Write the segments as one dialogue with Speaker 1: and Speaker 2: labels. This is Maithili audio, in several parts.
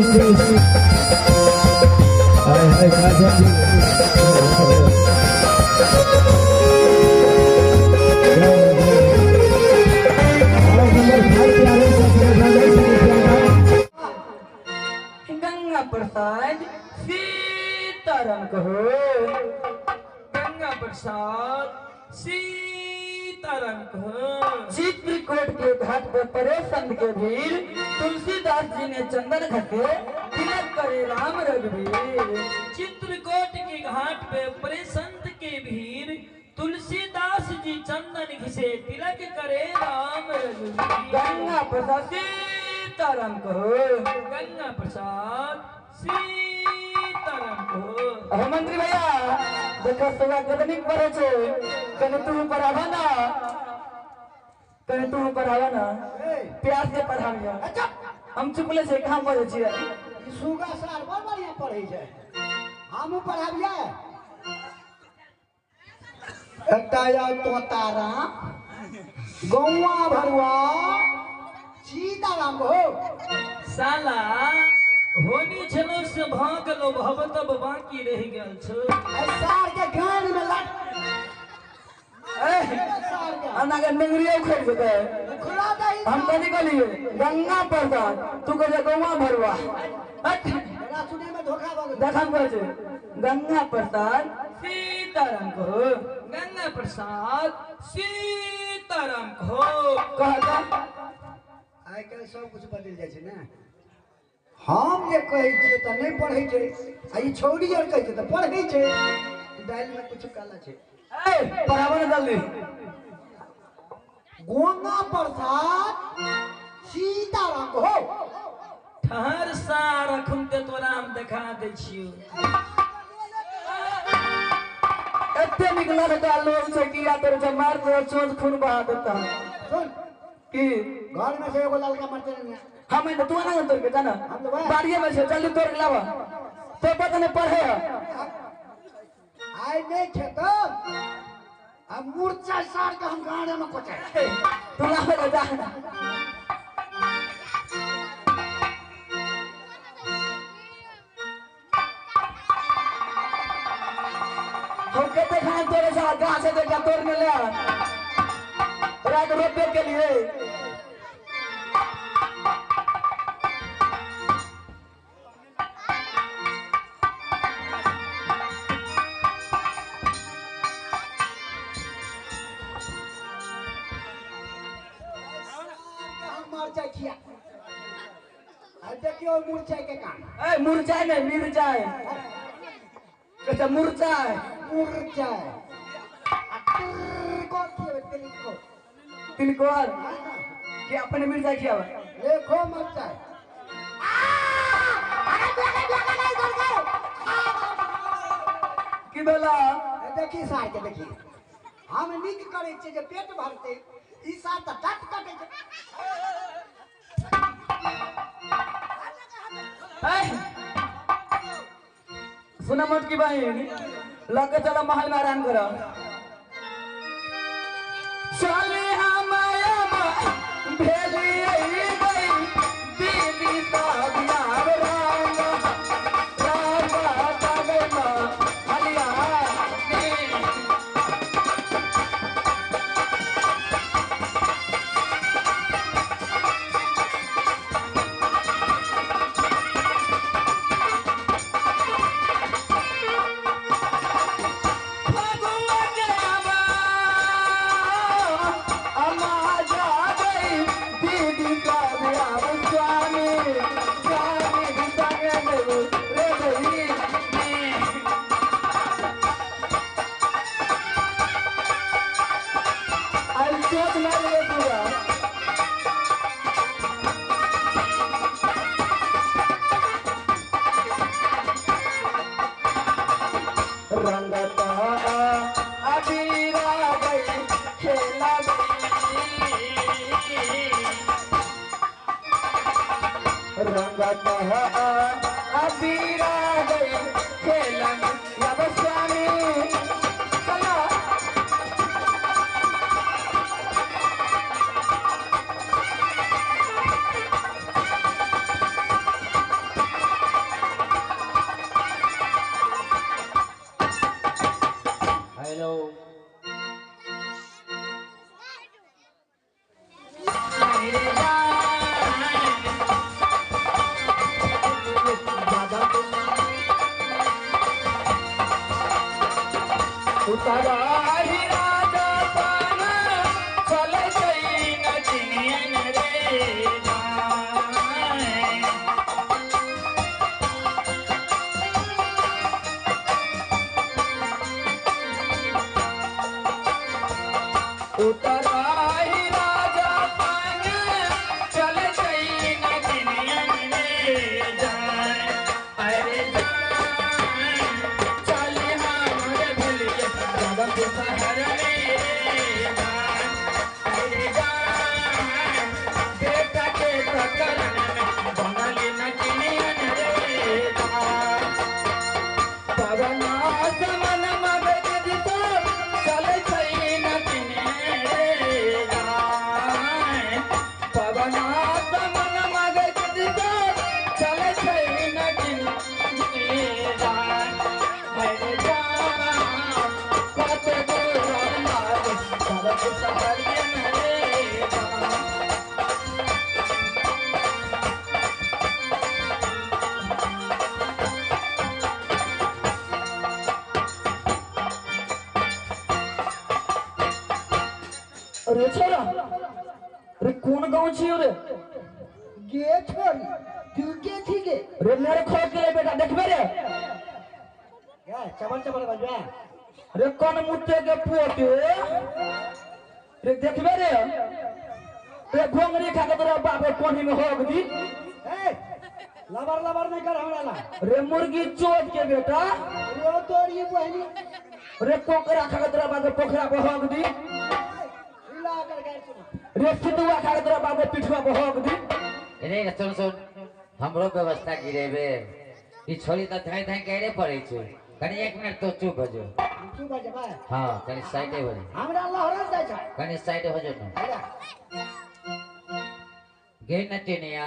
Speaker 1: मुकेश हाय हाय काजल जी। वार्ड नंबर 5 के आवेश
Speaker 2: गंगा प्रसाद सीताराम कहो।
Speaker 3: गंगा प्रसाद सीताराम कहो।
Speaker 2: चित्रकूट के घाट पर परे संत के भीड़, तुलसीदास जी ने चंदन घसे तिलक करे राम रघुवीर।
Speaker 3: चित्रकूट के घाट पे परे संत के भीड़, तुलसीदास जी चंदन घिसे तिलक करे राम रघुवीर।
Speaker 2: गंगा प्रसाद सीताराम कहो।
Speaker 3: गंगा प्रसाद सीताराम कहो।
Speaker 2: अहो मंत्री भैया देखो सुगा कितनी पढ़े छे, कने तू पढ़ावा ना, कने तू पढ़ावा ना, प्यार से पढ़ाविया।
Speaker 4: अच्छा
Speaker 2: हम चुपले से कहां पढ़े छियै?
Speaker 4: ई सुगा सार बड़ बढ़िया पढ़ै छै, हमहूँ पढ़ाबियै। एकटा यौ तोताराम गौआ भरुआ सीताराम हो।
Speaker 3: साला होनी छलो से भऽ गेलो भव तब बाकी रहि गेल छो।
Speaker 4: एहि सार के गान में लट सार के
Speaker 2: अन्ना के नेंगरिया उखड़ जेतै।
Speaker 4: खुला दही।
Speaker 2: हम तो निकलिए गंगा प्रसाद, तू कहे गौआ भरुआ। हट
Speaker 4: तोरा सुनै में धोखा भऽ गेल।
Speaker 2: देख हम कहै छै गंगा प्रसाद सीताराम कहो।
Speaker 3: गंगा प्रसाद सीताराम कहो।
Speaker 2: कह तऽ
Speaker 4: आइ काल्हि सब कुछ बदलि जाइ छै ने। हम जे कहै छियै तऽ नहि पढ़ै छै, आ ई छौड़ी आर कहै छै तऽ पढ़ै छै। दालि में कुछ काला छै।
Speaker 2: ए पढ़ाबो ने जल्दी।
Speaker 4: गंगा प्रसाद सीताराम हो।
Speaker 3: ठहर सार अखन ते तोरा हम देखा दै छियौ।
Speaker 2: एते निक लड़का लोग छै कि या तोरे छै मार दे चोट खून बहा देता।
Speaker 4: सुन
Speaker 2: की
Speaker 4: घर में से एगो लड़का मरते नहीं।
Speaker 2: हम तो तू ना तोड़ के जाना
Speaker 4: हम तो वएह।
Speaker 2: बाड़िए में छै जल्दी तोड़ के लावा, तो पता नहीं पढ़े।
Speaker 4: आइ नहीं खेतो आ मुर्चा सार के हम गाड़े में कोचे।
Speaker 2: तू लावे ले जा। हम कहते खान तोड़े सा गाछ से देखा तोड़ने ले रात रोपे के लिए।
Speaker 4: सार के हम मरचाई खिया। आ देखियो मुर्चाई के काम।
Speaker 2: ए मुरझाई नहीं मिर्चाई, कहते मुरझाई।
Speaker 4: मुर्चाई आ तिलकोर खिएबै, तिलकोर।
Speaker 2: तिलकोर कि अपने मिर्चाई खियाबै?
Speaker 4: देखो मरचाई।
Speaker 2: की भेला?
Speaker 4: देखी सार के देखी, हम नीक करै छियै जे पेट भरतै, ई सार तऽ डट कटै छै।
Speaker 2: ए सुना मोटकी बहिन, लगे चलो महल में आराम करो। चले हम भेलिए गई दीदी साहब नाम राम राम तगमा हलिया। फगुआ के आवा अम्मा जा गई दीदी साहब आब स्वामी स्वामी संगे देबो रे गई। आई चोट मार ले पूरा। रंगता अबीरा गई खेला रंगता अबीरा गई खेलन अब स्वामी चला। उतराही राजा पान चले गई नचिनियन रे जान। उतराही राजा पान चले गई नचिनियन रे जान। अरे जान चले हमरे भलिया जगत शहर में रे जान। अरे जान बेटा के प्रकरण में बनली नचिनियन रे जान। पवना समन मगज दिसो चले छै नचिनियन रे जान। पवना समन मगज दिसो चले छै नचिनियन रे जान। अरे जान कत दूर लागे जगत शहर में रे जान। अरे छोरा, अरे कोन गांव छी रे?
Speaker 4: गे छोरी तू के छी गे?
Speaker 2: रे मेरे खोल के रे बेटा देखबे रे।
Speaker 4: गे चबल चबल बजबे।
Speaker 2: रे कोन मुत्ते के पोते रे देखबे रे। रे घोंगरी खा के तोरा बाप के कोनी में होग दी।
Speaker 4: ए लबर लबर नहीं कर हमरा ला।
Speaker 2: रे मुर्गी चोट के बेटा।
Speaker 4: रे तोरी बहनी।
Speaker 2: रे कोकरा खा के तोरा बाप के पोखरा पर होग दी।
Speaker 4: ला कर गाय सुना।
Speaker 2: रे सितुआ खा के तोरा बाप के पिठुआ पर होग दी।
Speaker 5: रे सुन सुन हमरो व्यवस्था गिरेबे ई छोरी त धाई धाई करे पड़े छै। कनी एक मिनट तो चुप हो जो।
Speaker 4: चुप हो जा भाई।
Speaker 5: हां कनी साइड हो जो।
Speaker 4: हमरा लहरल जाय छै।
Speaker 5: कनी साइड हो जो न। गे नटिनिया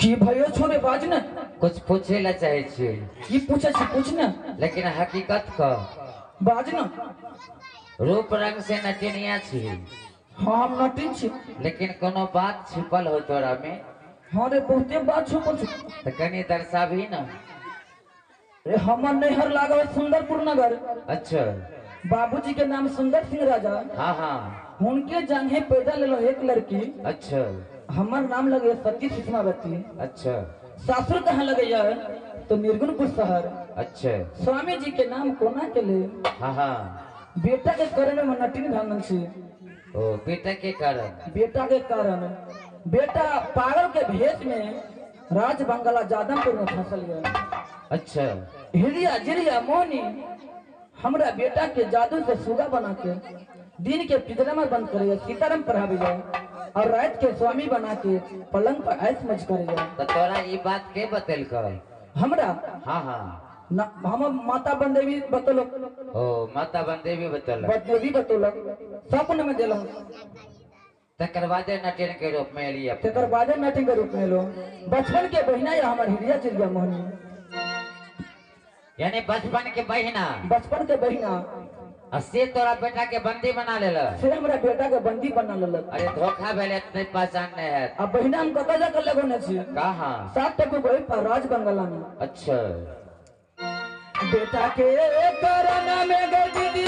Speaker 2: की भयो छोरे बाज न।
Speaker 5: कुछ पूछे ला चाहे छी।
Speaker 2: की पूछे छी पूछ न।
Speaker 5: लेकिन हकीकत क
Speaker 2: बाज न।
Speaker 5: रूप रंग से नटिनिया छी।
Speaker 2: हां हम नटिन छी।
Speaker 5: लेकिन कोनो बात छिपल हो तोरा में।
Speaker 2: हां रे बहुते बात छुपल छै।
Speaker 5: त कनी दर्शाबी न।
Speaker 2: रे हमर नैहर लागल सुंदरपुर नगर।
Speaker 5: अच्छा।
Speaker 2: बाबूजी के नाम सुंदर सिंह राजा।
Speaker 5: हाँ हाँ।
Speaker 2: उनके जांघे पैदा लेलो एक लड़की।
Speaker 5: अच्छा।
Speaker 2: हमर नाम लगे सती सुषमावती।
Speaker 5: अच्छा।
Speaker 2: सासुर कहाँ लगे तो निर्गुणपुर शहर।
Speaker 5: अच्छा।
Speaker 2: स्वामी जी के नाम कोना के ले।
Speaker 5: हाँ हाँ।
Speaker 2: बेटा के कारण में नटिन भांगल छी।
Speaker 5: ओ बेटा के कारण।
Speaker 2: बेटा के कारण बेटा पागल के भेष में राज बंगला जादमपुर में फसल गया।
Speaker 5: अच्छा।
Speaker 2: हिरिया जिरिया मोहनी हमरा बेटा के जादू से सुगा बना के दिन के पिंजरा में बंद करे सीताराम पढ़ावे जाए और रात के स्वामी बना के पलंग पर ऐश मज करे जाए।
Speaker 5: तो तोरा ये बात के बतल कर
Speaker 2: हमरा?
Speaker 5: हाँ हाँ।
Speaker 2: ना हम माता बनदेवी बतलो।
Speaker 5: ओ माता बनदेवी बतल।
Speaker 2: बनदेवी बतौलक सपन में देलक।
Speaker 5: तकर बादे नटिन के रूप में एली।
Speaker 2: तकर बादे नटिन के रूप में एलो। बचपन के बहिना या हमर हिरिया चिड़िया मोहनी।
Speaker 5: यानी बचपन के बहिना।
Speaker 2: बचपन के बहिना
Speaker 5: से तोरा बेटा के बंदी बना लेलक।
Speaker 2: से हमरा बेटा के बंदी बना लेलक।
Speaker 5: अरे धोखा भेले नहीं पहचान नहीं है।
Speaker 2: अब बहिना हम कतऽ जाकर लगौने छी?
Speaker 5: कहाँ?
Speaker 2: 7 टकू गई पर राज बंगला में।
Speaker 5: अच्छा।
Speaker 2: बेटा के कारण में गई दीदी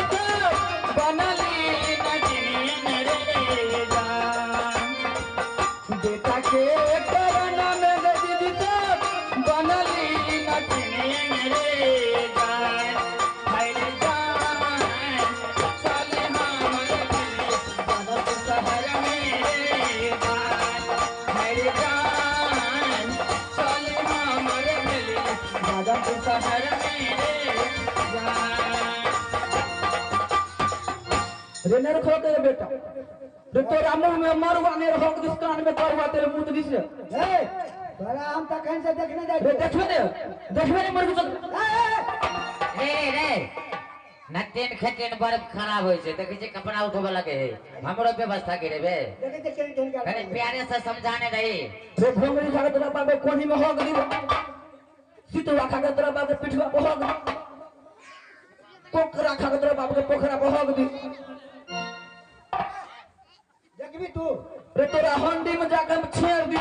Speaker 2: बनली नचिनियन रे जान। बेटा के कारण में गई दीदी बनली नचिनियन रे जान। अरे जान चले हमर जगत शहर में रे जान। अरे जान चले हमर जगत शहर में रे जान। रे नर खो के बेटा रे तोरा मुंह में मरुआ ने रहो दिस कान में करवा तेरे मुंह दिस।
Speaker 4: ए तोरा हम तखन से देखने जाय।
Speaker 2: रे देखबे रे देखबे रे मरगु।
Speaker 5: रे रे नटेन खटेन बर्फ खराब होय छै देखै छै कपड़ा उठबे लगे है। हमरो व्यवस्था गिरेबे।
Speaker 4: देखै छै केन केन
Speaker 5: कनी प्यारे से समझाने रही।
Speaker 2: रे भोंगरी खा के तोरा बाप के कोनी में हो गई। सितुआ खा के तोरा बाप के पिठुआ पर हो गई। कोकरा खा के तोरा बाप के पोखरा पर हो गई।
Speaker 4: देखबी तू
Speaker 2: रे तोरा हंडी में जाकर हम छेड़ दी।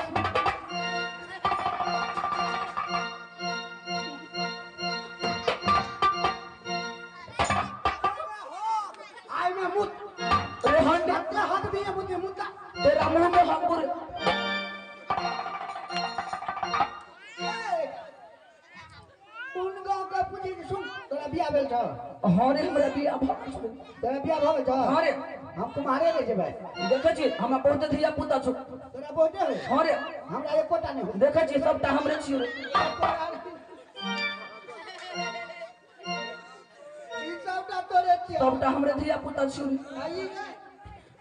Speaker 4: जते हक भी है मुझे मुद्दा
Speaker 2: तेरा मुंह में हक बुरे
Speaker 4: उन गांव का पूछी सुन तोरा बियाह भेल छौ।
Speaker 2: हां रे हमरा बियाह भ गेल छौ।
Speaker 4: तोरा बियाह भ गेल छौ?
Speaker 2: हां रे।
Speaker 4: हम कुमारे रह जेबै।
Speaker 2: देखै छी हमरा बहुत धिया पुता छौ।
Speaker 4: तोरा बहुते है?
Speaker 2: हां रे।
Speaker 4: हमरा एकोटा नहि हो।
Speaker 2: देखै छी सबटा हमरे छियौ।
Speaker 4: ई सबटा तोरे छियौ।
Speaker 2: सबटा हमरे धिया पुता छियौ।
Speaker 4: आई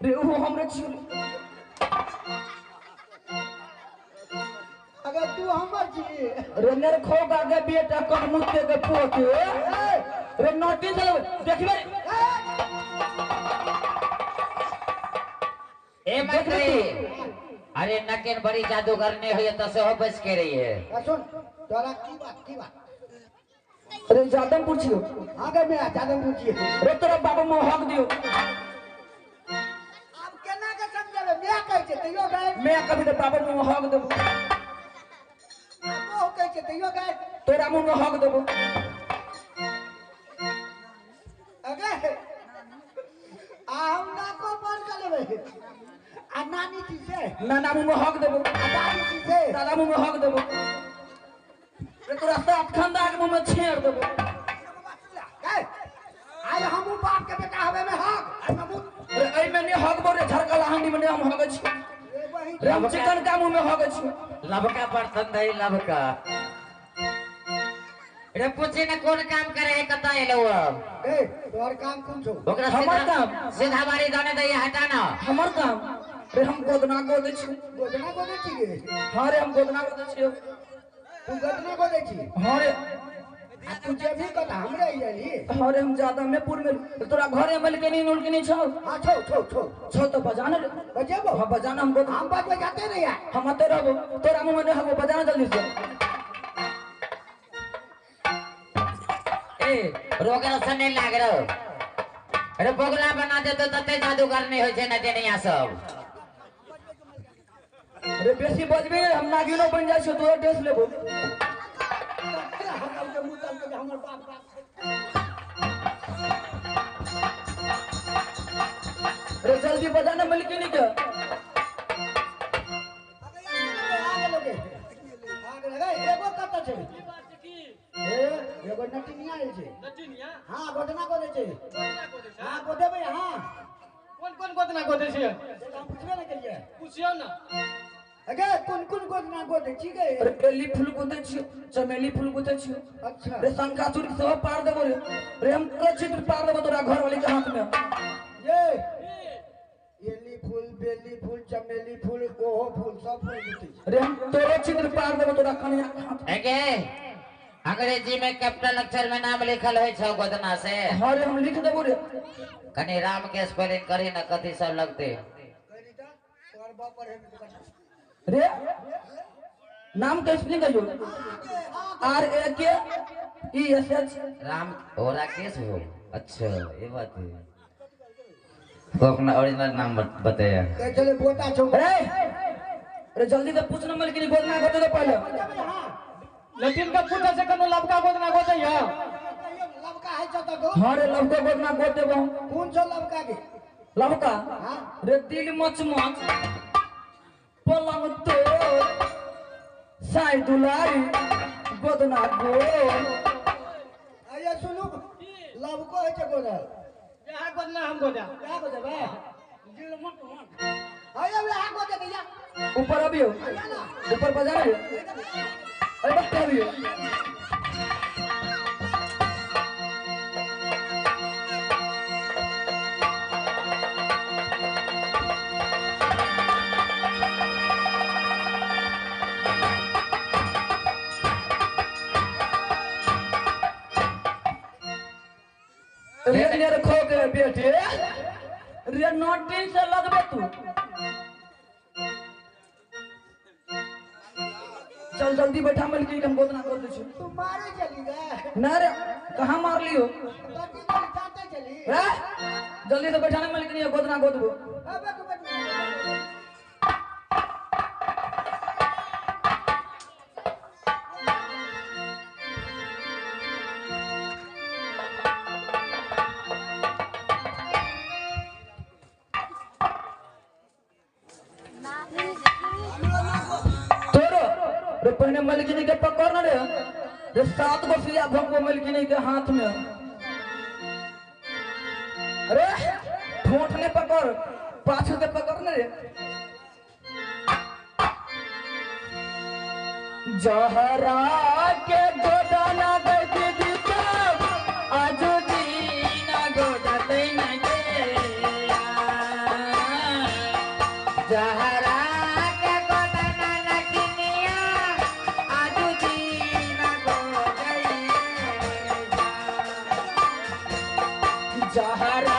Speaker 2: रे ओहो हमरे छियौ।
Speaker 4: अगर तू हमर छी
Speaker 2: रे नेरखो गागे बेटा कन मुत्ते के पोके रे नोटिस देखबे।
Speaker 5: ए मंत्री अरे नकेन बड़ी जादूगर नहीं होय त सेहो बच के रही है।
Speaker 4: सुन तोरा की बात की बात?
Speaker 2: अरे जादमपुर छियो।
Speaker 4: आगे में जादमपुर छियो।
Speaker 2: रे तोरा बाबा मोह हक दियो।
Speaker 4: अब केना के समझाबे? मैं कहै छै तैयो गए।
Speaker 2: मैं कभी तो बाबा मोह हक देबो।
Speaker 4: मोह कहै छै तैयो गए।
Speaker 2: तोरा मुंह में हक देबो।
Speaker 4: अगे आ हम नाको बंद कर लेबै। आ नानी जी से
Speaker 2: नाना मुंह में हक देबो।
Speaker 4: आ दादी जी से
Speaker 2: दादा मुंह में हक देबो। रे तोरा सात खंदा के मुंह में छेड़ देबो।
Speaker 4: आइ हमहू बाप के बेटा हवे में हक। आई में मुंह
Speaker 2: रे एई में ने हक बो रे झरकल हांडी में ने हम हक छी। रे हम चिकन का मुंह में हक छी।
Speaker 5: लबका बर्तन दही लबका। रे पूछी ना कौन काम करे है कता एलो अब?
Speaker 4: ए तोहर काम कोन छौ?
Speaker 5: ओकरा
Speaker 2: हमर काम
Speaker 5: सीधा बारी दाने दही हटाना।
Speaker 2: हमर काम रे हम गोदना गोदे छी।
Speaker 4: गोदना गोदे छी गे?
Speaker 2: हां रे हम गोदना गोदे छी।
Speaker 4: तू गोदना गोदे छी?
Speaker 2: हां रे।
Speaker 4: आ तू जे भी कथा हमरे आइली?
Speaker 2: हां रे हम ज्यादा में पुर में तोरा घरे मल के नहीं नूल के नहीं छौ।
Speaker 4: हां छौ छौ छौ
Speaker 2: छौ तो बजाना रे।
Speaker 4: बजेबो?
Speaker 2: हां बजाना हम गोदना।
Speaker 4: हम बजबे जाते नहीं यार।
Speaker 2: हम आते रहबो तोरा मुंह में नहीं हबो बजाना जल्दी से।
Speaker 5: ए रोगरा से नहीं लाग रहो। अरे बगला बना दे तो तते जादूगर नहीं होय छै न देनिया सब।
Speaker 2: अरे बेसी बजबे हम नागिनो बन जाइ छौ तोरा ड्रेस लेबो। अरे जल्दी बजाना मलकिनी के।
Speaker 4: एगो कत छै? ए एगो नटिनिया आयल छै।
Speaker 3: नटिनिया?
Speaker 4: हां गोदना गोदे छै।
Speaker 3: गोदना गोदे छै?
Speaker 4: हां गोदेबै। हां
Speaker 3: कोन कोन गोदना गोदे छै?
Speaker 4: हम पुछबे नै केलियै।
Speaker 3: पुछियौ ना।
Speaker 4: अगे कोन कोन गोदना गोदे छी गे?
Speaker 2: अरे बेली फूल गोदे छी, चमेली फूल गोदे छी।
Speaker 4: अच्छा
Speaker 2: रे शंखासुर के सब पार देबो रे। रे हम तोरा छिद्र पार देबो तोरा घर वाली के हाथ में।
Speaker 4: ये एली फूल बेली फूल चमेली फूल ओहो फूल सब फूल गोदे छी।
Speaker 2: रे हम तोरा छिद्र पार देबो तोरा कन्या के हाथ।
Speaker 5: अगे अंग्रेजी में कैपिटल अक्षर में नाम लिखल होय छौ गोदना से।
Speaker 2: हां रे हम लिख देबो रे।
Speaker 5: कनी राम के स्पेलिंग करी ना कथी सब लगते।
Speaker 4: करी त तोर बाप पढ़े में
Speaker 2: रे नाम के स्पेलिंग कहियो। R A K E S H
Speaker 5: Ram ओ राकेश हो। अच्छा ये बात है। तो अपना ओरिजिनल नाम बताया।
Speaker 4: के चले बोटा छौ।
Speaker 2: अरे अरे जल्दी से पूछ नंबर की गोदना गोदे दे पहले।
Speaker 3: लटिन का पूछा से कनो लबका गोदना गोदे या?
Speaker 4: लबका है छ त गो।
Speaker 2: हां रे लबका गोदना गोद देबो।
Speaker 4: कोन छौ लबका के?
Speaker 2: लबका
Speaker 4: हां
Speaker 2: रे दिल मच मच पलंग तो साई दुलारी गोदना गो।
Speaker 4: आया सुनू लबको है छ गोदल।
Speaker 3: यहाँ गोदना हम गोदा।
Speaker 4: यहाँ गोदेबे? दिल मच मच आया यहाँ गोदे भैया।
Speaker 2: ऊपर अबियो ऊपर बजा रे। अरे बस अबियो। रे नेरखो के बेटे रे नोटिस से लगबे तू। चल जल्दी बैठा मलकी हम गोदना कर दे छी।
Speaker 4: तू मारे चली गए?
Speaker 2: ना रे कहां मार लियो?
Speaker 4: गलती चली जाते चली।
Speaker 2: रे जल्दी से बैठा ना मलकी गोदना गोदबो।
Speaker 4: अबे तू बैठ।
Speaker 2: पहले मलकिनी के पकड़ न रे रे 7 गो सुइया भोंकबो मलकिनी के हाथ में। अरे ठोठ ने पकड़, पाछू के पकड़ न रे। जहरा के गोदाना गई दीदी सब आज दीना गोदाते न गे।
Speaker 5: जहरा के गोदाना नकिनिया आज दीना गोदई।
Speaker 2: जहरा